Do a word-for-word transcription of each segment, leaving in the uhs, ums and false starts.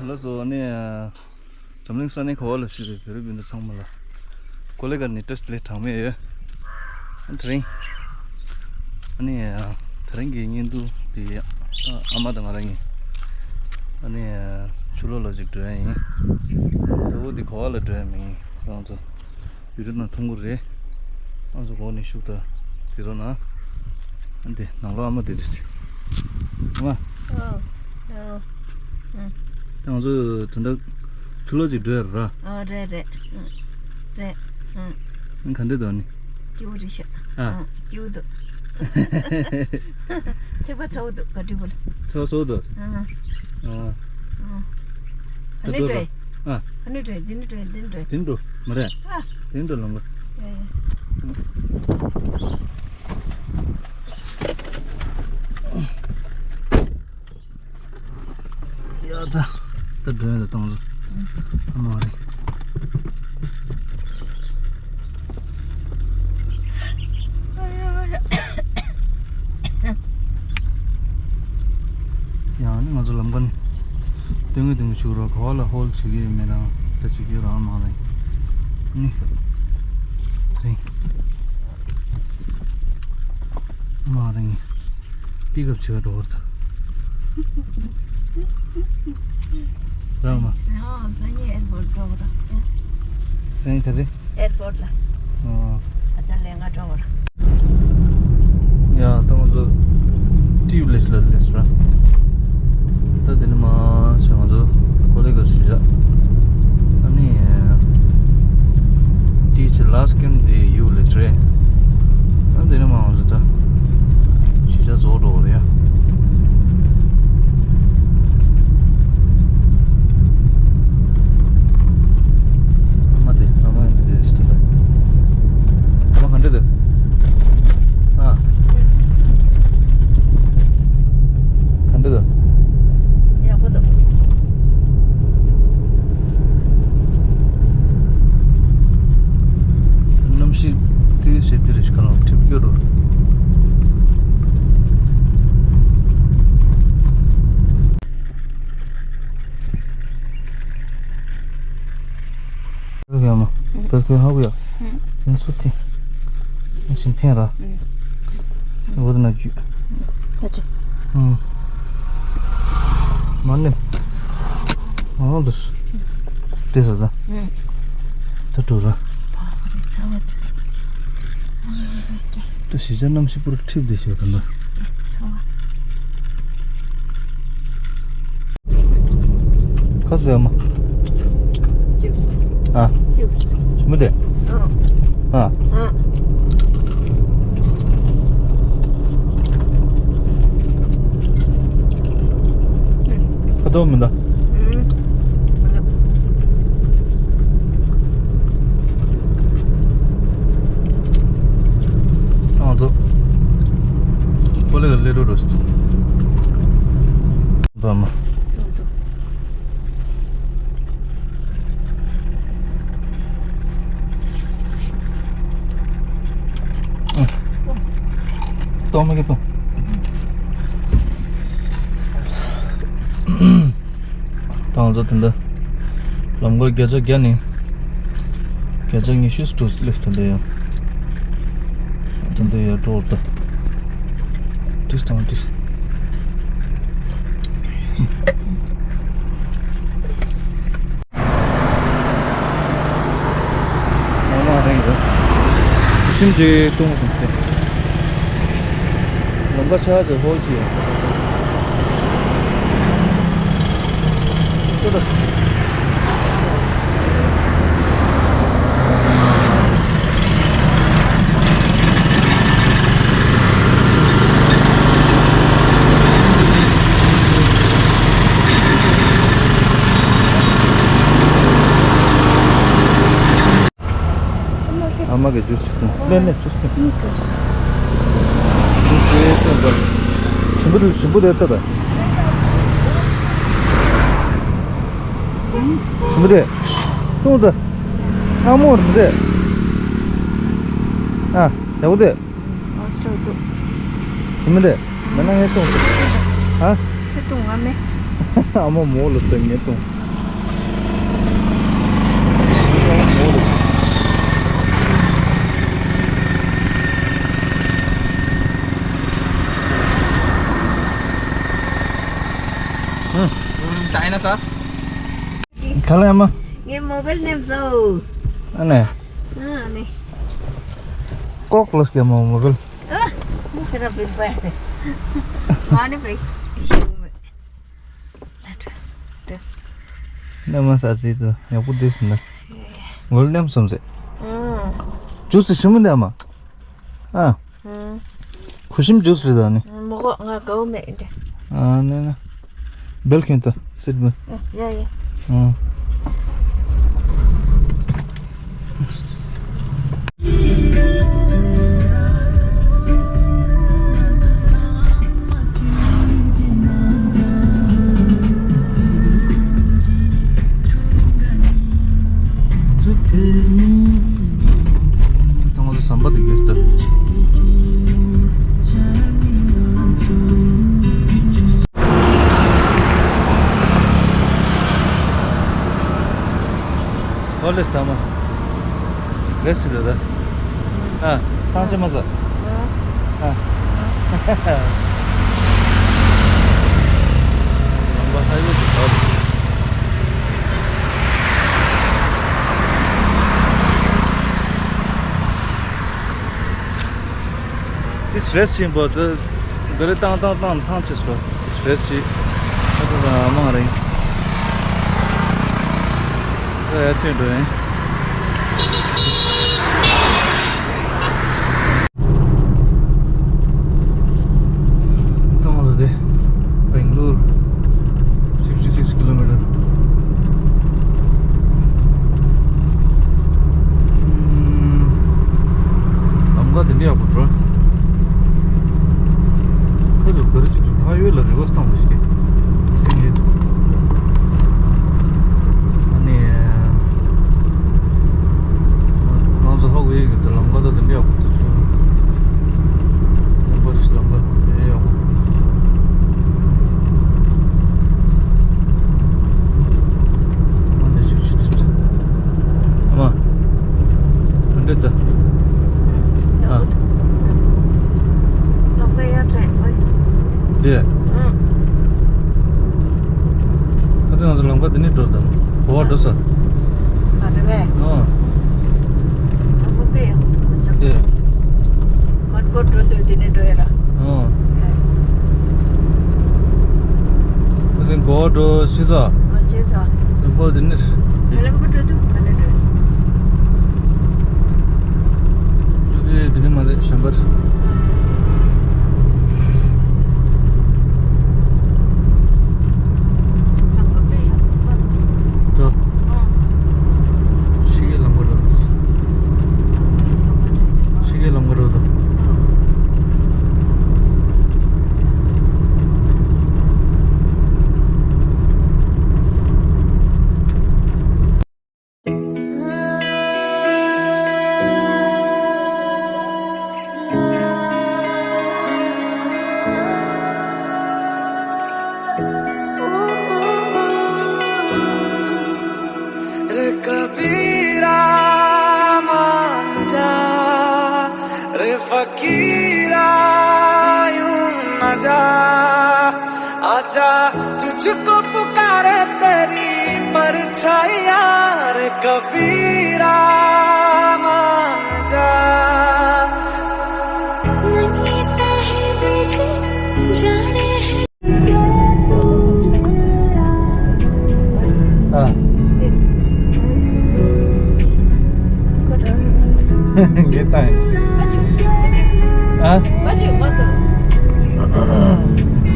ལགས་སོ། ཨ་ནི་འཛམ་གླིང་ས་གནས་ག་བ་ལ་བཞུགས་པའི་བོད་རིགས་སྤུན་ཟླ་ཚང་མ་ལ་ཀོ་ལི་གྷལ་ནས་བཀྲ་ཤིས་བདེ་ལེགས་གྲངས་མེད་ཡོད། ཨ་དེ་རིང་ཨ་ནི་དེ་རིང་གི་བརྙན་ཐུང་འདི་ཨ་མ་དང་ང་རང་གཉིས་ཨ་ནི་ཆུ་ལོག་ལ་ཅིག་འགྲོ་ཡ་ཡིན། ད་འོ་འདི་ག་བ་ལ་འགྲོ་ཡ་མིན་ཁོང་ཚོ། བི་ཌིའོ་ནང་མཐོང་གི་རེད། ང་ཚོ་འོག་ནས་བཞུགས་དང་གཟིགས་རོགས་གནང་། ཨ་འདི་ནང་ལོགས་ཨ་མ་དེ་རེད། ཨ་མ། ཨོ། ཨོ། ཨང་། ད་ང་ཚོ་ད་ལྟ་ཆུ་ལོག་ཅིག་འགྲོ་ཡ་ར། ཨོ་རེད་རེད། ཨང་། རེད། ཨང་། ཨང་། ག་འདྲ་འདུག་ཨ་ནི། སྐྱིད་པོ་རེད་ཤག་ཨ། ཨང་། སྐྱིད་པོ་འདུག་ཐིགས་པ་ཚ་པོ་འདུག་ག་འདྲ་པོ་ལ། ཚ་པོ་ཚ་པོ་འདུག་ཨ། ཨ། ཨ། ཨ་ནི་འགྲོ། ཨ། ཨ་ནི་འགྲོ། འདི་ནི་འགྲོ། འདི་ནི་འགྲོ། འདི་ནི་འགྲོ། མ་རེད། ཨ། འདི་ནི་འགྲོ་ལམ་པ། ཡ་ཡ། ཡ་ད། ད་འགྲོ་ཡ་ད་གཏོང་། ཨ་མ་རེད། ཡང་ནི་ང་ཚོ་ལམ་ཀ་ནས་སྟོན་གི་སྟོན་གི་བྱུག་རོགས། ག་བ་ལ་ཧོལ་བྱེད་ཀྱི་ཡོད་མེད་དང་ད་བྱེད་ཀྱི་ཡོད་རང་མ་རེད། ནི་རེད། མ་རེད། པིག་ཨབ་བྱེད་ག་འགྲོ་བར་ད། རང་མ། སང་ཉིན་ཨེར་པོར་ཊི་འགྲོ་བར། སང་ཉིན་ག་རེ། ཨེར་པོར་ཊི་ལ། ཨོ། ཨ་ཅག་ལེན་ག་འགྲོ་བར། ཡ་ད་ང་ཚོ་ཊི་ཡུ་ལེ་ཤི་ལ་སླེབས་ར། ད་དེ་ནས་མ་ང་ཚོ་ཀོ་ལི་གྷལ་ཞུ་བྱ། ཨ་ནི་ཊི་ཆེ་ལཱ་སི་ཊི་ཀེམ་དེ་ཡུ་ལེ་ཤི་རེད། ད་དེ་ནས་མ་ང་ཚོ་ད་ཞུ་བྱ་རྫོགས་འགྲོ་བ་རེད་ཡ། ཨ་མ་དེ་ཨ་མ་དེ་ཞུ་ད། ཨ་མ་ག་འདྲ་འདུག་ཨ། ག་འདྲ་འདུག་ཡག་པོ་འདུག་གནམ་གཤིས་དེ་ཞེ་དེ་རེ་ཞིག་ག་ལ་འཁྲིག་སྐྱོ་རུ། ཡ་མ། བེར་ཁོས་ཧ་གོ་ཡ། ཡང་སུ་ཐེན། ཡང་ཞིང་ཐེན་ར། འོ་དེ་ན་རྒྱུ། ཨ་ཅེ། ཨང་། མ་ནེམ། ཨང་། འདུག་དེ་ས་ས། ད་འགྲོ་ར། ད་ཞི་ཅང་གནམ་གཤིས་པུར་འཁྲིག་བསྡད་ཤག་ད་ན། ཁ་ཟས་མ། ཅིབས། ཨ། ཅིབས། ཞིམ་པོ་དེ། ཨ། ཨ། ཨ། ཁ་དོག་མི་འདྲ། ཨུམ། མི་འདུག་ང་ཚོ་ཀོ་ལི་གྷལ་སླེབས་འགྲོ་འགྲོ་ཞིག་འདུག་མ། གཏོང་མ་གི་གཏོང་། ད་ང་ཚོ་དེ་འདྲ་ལམ་ཁ་བརྒྱ་ཆ་བརྒྱ་ནས་བརྒྱ་ཆ་ཉི་ཤུ་ཙམ་སླེབས། དེ་འདྲ་ཡང་དེ་འདྲ་ཡང་འགྲོ་བར་ད། ཏིས་དང་ཏིས། ཨ་མ་རང་གི་ཞིམ་ཅིག་བཏུང་བཏུང་སྟེ། ལམ་ཁ་ཆག་ཅིག་ཧོལ་ཅིག་ཡོད། ཅོ་ད། ཨ་མ་གི་ཇུས་ཅིག་བཏུང་། ལེ་ལེ་ཇུས་བཏུང་། ཇུས་དེ་བཏུང་དང་། ཞིམ་པོ་དེ་ཞིམ་པོ་དེ་ལྟ་དང་། ཞིམ་པོ་དེ་བཏུང་དང་། ཨ་མོ་རེད། ཨ་ཡག་པོ་དེ། ཞིམ་པོ་དེ་མེད་ན་ངས་བཏུང་། ཨ། ཁྱོད་བཏུང་། ང་མེད། ཨ་མ་མོ་ལ་བཏུང་། ངས་བཏུང་། ཨུམ། ཨུམ། ད་ཡིན་ན་ས། ག་ལ་ཡ་མ། ངའི་མོ་བེལ་ནེམ་བཟོ། ཨ་ནེ། ཨ་ནེ། ཀོག་ལོས་ཀྱི་མོ་མོ་བེལ། ཨ། མོ་ཁེ་ར་བེལ་བ། མ་ནེ་བེལ། ཤི་མེ། ལ་ཏྲ། ཏྲ། ནེ་མ་ས་ཙི་ཏུ་ཡག་པོ་དེ་སུ་ན། བེལ་ནེམ་སོམ་ཟེ། ཨུམ། ཇུས་ཏུ་ཤི་མི་འདི་ཨ་མ། ཨ། ཨུམ། གུ་ཤིམ་ཇུས་རེད་ད་ནི། མོ་གོ་ང་གའུ་མེད་འདྲ། ཨ་ནི་ནི། བེལ་ཁྱོད་ད་སིད་མི། ཨ། ཡ་ཡ། ཨ། ད་ང་ཚོ་ཟམ་པ་དེ་གྱུར་ཏོ། ཧོ་ལེ་ཐ་མ། རེས་ཏི་ད་ད། ཨ། ཐང་ཆད་མ་ཟ། ཨ། ལམ་པ་ཧའི་ཝེ་དེ་བར། དེ་རེས་ཆེན་པོ་དེ། འདི་རེ་བཏང་བཏང་བཏང་ཐང་ཆད་སོ། དེ་རེས་ཆེ། ད་ད་ད་མང་རེད། ད་ཡར་ཐོན་འགྲོ་ཡིན། ད་ང་ཚོ་དེ་Bangalore fifty six kilometer། ལམ་ཁ་དེ་འདྲ་ཡག་པོ་འགྲོ། ཁ་ཐུག་ག་རེ་བྱེད་དུས་ཕ་ཡུལ་ལ་རི་བར་བཏང་དུ་ཞིག་སེང་ཡོད། ཨ་ནི། ང་ཚོ་ཧོག་ཡིག་གི་ལམ་ཁ་ད་དེ་འདྲ་ཡག་པོ་ཞིག་བྱུང་། ལམ་ཁ་ཞིག་ལམ་ཁ་དེ་ཡག་པོ། ཨ་ནི་ཞིག་ཞིག་ཏུ། ཨ་མ། ག་འདྲ་ད། ཨ། ལམ་ཁ་ཡག་དྲགས་ཨོ། དེ། ཨང་། ཁ་ཚོད་ང་ཚོ་ལམ་ཁ་འདི་ནས་འགྲོ་དང་། གོ་བ་འགྲོ་ས། ཨ་རེད་པས། ཨང་། ལམ་ཁ་དཔེ་ཡག་པོ་འདུག་གོ། དེ། མར་ཀོ་འགྲོ་དུས་འདི་ནས་འགྲོ་ཡ་ར། ཨང་། ཨེ། ཁ་ཚོད་གོ་བ་འགྲོ་ཤི་ས། ཨ་ཆེ་ས། ལམ་ཁ་འདི་ནས། ཨ་ལམ་ཁ་འགྲོ་དུས་ག་ནས་འགྲོ་ཡ། ཡོད་དེ་དེ་ནས་མ་རེད་གཞན་པར། ད། ཕྱི་རྒྱལ་ལམ་ཁ་རོ། ཕྱི་རྒྱལ་ལམ་ཁ་རོ་ད། रे कबीरा मान जा, रे फकीरा यूं न जा। आजा, तुझको पुकारे तेरी परछाइयां, रे कबीरा मान जा। नबी साहिब जी जाने हैं। ཨ། ངས་བཏང་། ཨ། ཨ་ཅོ་ཨ་ཅོ་མ་ཟ།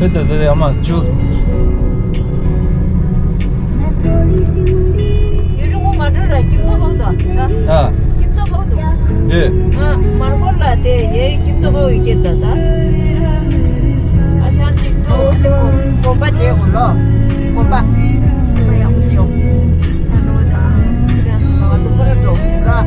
ཨ་ཅོ་ཨ་ཅོ་ཨ་མ་ཅོ། ཡུལ་ལུང་མ་འགྲོ་ར་ཁྱིམ་ཐོག་ལོག་དང་། ཨ། ཁྱིམ་ཐོག་ལོག་དང་། འདི། ཨ། མར་གོར་ལ་དེ་ཡའི་ཁྱིམ་ཐོག་ལོག་ཡི་ཀྱེ་ད་ད། ཨ་ཞང་གཅིག་ཐོག་གོམ་པ་རྒྱག་དགོས་ལོ། གོམ་པ། གོམ་པ་ཡག་པོ་རྒྱག་ཨ་ནོ་ད། ཚུར་ཡང་ང་ཚོ་ཕར་འགྲོ་ལ།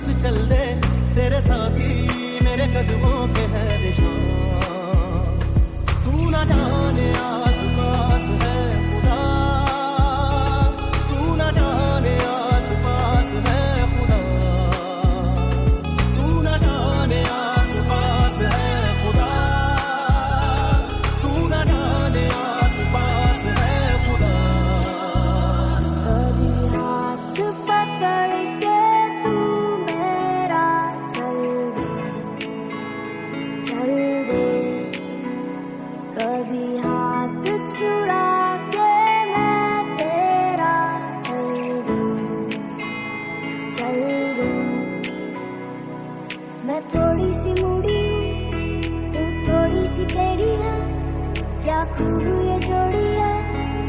चल दे, तेरे साथ ही मेरे कदमों के है निशान। तू ना जाने आसपास है खुदा, तू ना जाने आसपास है खुदा, तू ना जाने आसपास है खुदा, तू ना जाने आसपास है खुदा। कभी हाथ पकड़ के तू मेरा चल दे, चल दे। कभी हाथ छुड़ा के मैं तेरा चल दूं, चल दूं। मैं थोड़ी सी मुड़ी हूँ, तू थोड़ी सी टेढ़ी है, क्या खूब ये जोड़ी है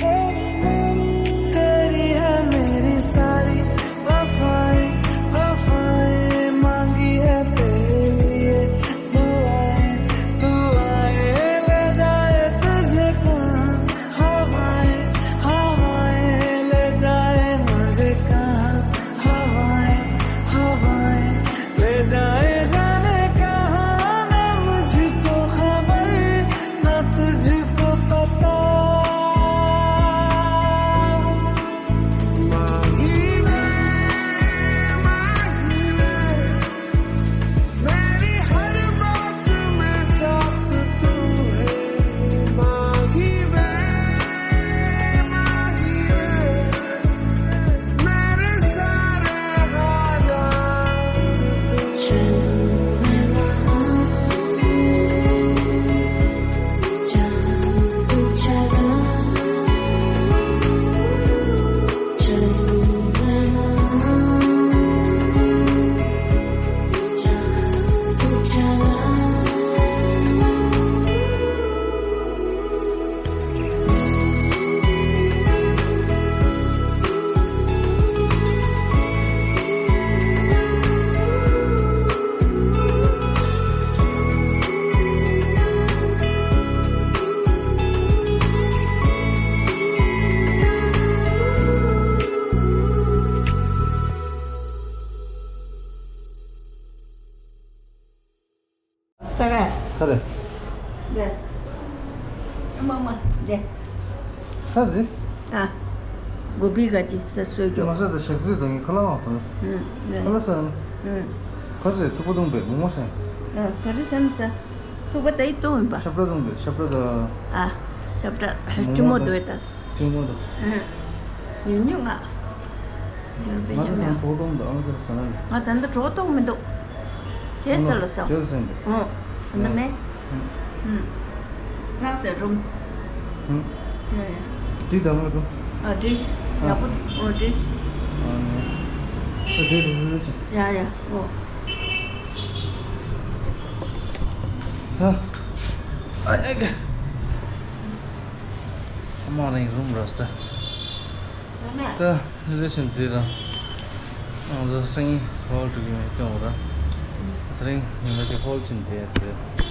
तेरी मेरी। तेरी है मेरी सारी वफाएं, वफाएं मांगी है तेरे लिए दुआएं, दुआएं। ले जाए तुझे कहाँ हवाएं, हवाएं ले जाए मुझे कहाँ हवाएं, हवाएं ले जाए जाने कहाँ, ना मुझको खबर, ना तुझको पता। माही वे, माही वे, मेरी हर बात में साथ तू है। माही वे, माही वे, मेरे सारे हालात तू। ས་ར། ཁ་རེ། འདི། མ་མ་འདི། ཁ་རེ། ཨ། གོ་བི་ག་ཅི་ས་སོས་ཀྱོ། མ་ས་ད་ཤག་སི་དང་ཁ་ལ་བ་ཁ་ལ། ཨུམ། ཁ་ལ་ས། ཨུམ། ཁ་རེ་ཐུག་པ་དུང་བེ་མོ་མོ་ས། ཨ། ག་རེ་ས་ན་ས། ཐུག་པ་ད་ཡི་དུང་བ། ཤབ་ར་དུང་བེ་ཤབ་ར་ད། ཨ། ཤབ་ར་ཁྲི་མོ་དུ་བེ་ད། ཐུན་མོང་དུ། ཨུ། ཉུང་ཉུང་ང་། ཡོད་པའི་ང་ཚོ་ཞང་ཚང་གྲོགས་སྟོང་དང་ཨང་ཀར་ཟ་ན་ནི། ང་ད་ལྟ་གྲོགས་སྟོང་མི་འདུག་བྱས་ཟེར་ལ་ཟ། བྱས་ཟེར་འདུག་ཨོ། ད་ལྟ་མེད། ཨུ། ཨུ། ང་ཟེར་རུམ། ཨུ། ཡ་ཡ། འགྲིག་དང་མ་འགྲོ། ཨ་འགྲིག་ཨ། ཡག་པོ་འདུག་ཨོ་འགྲིག་ཨ་ནི། ཨ་འགྲིག་རུ་རུ་ཅི། ཡ་ཡ་ཨོ། ཧ། ཨ་ཡ་ག་ཨ་མ་རིང་རུམ་ར་སྟ། ད་རེ་བཞིན་དེ་རང་ང་ཚོ་སང་ཉིན་ཧོལ་དུ་ཡོང་སྐྱོང་ར། དེ་རིང་ཉི་མ་གཅིག་ཧོལ་ཕྱིན་དེ་ཟེར།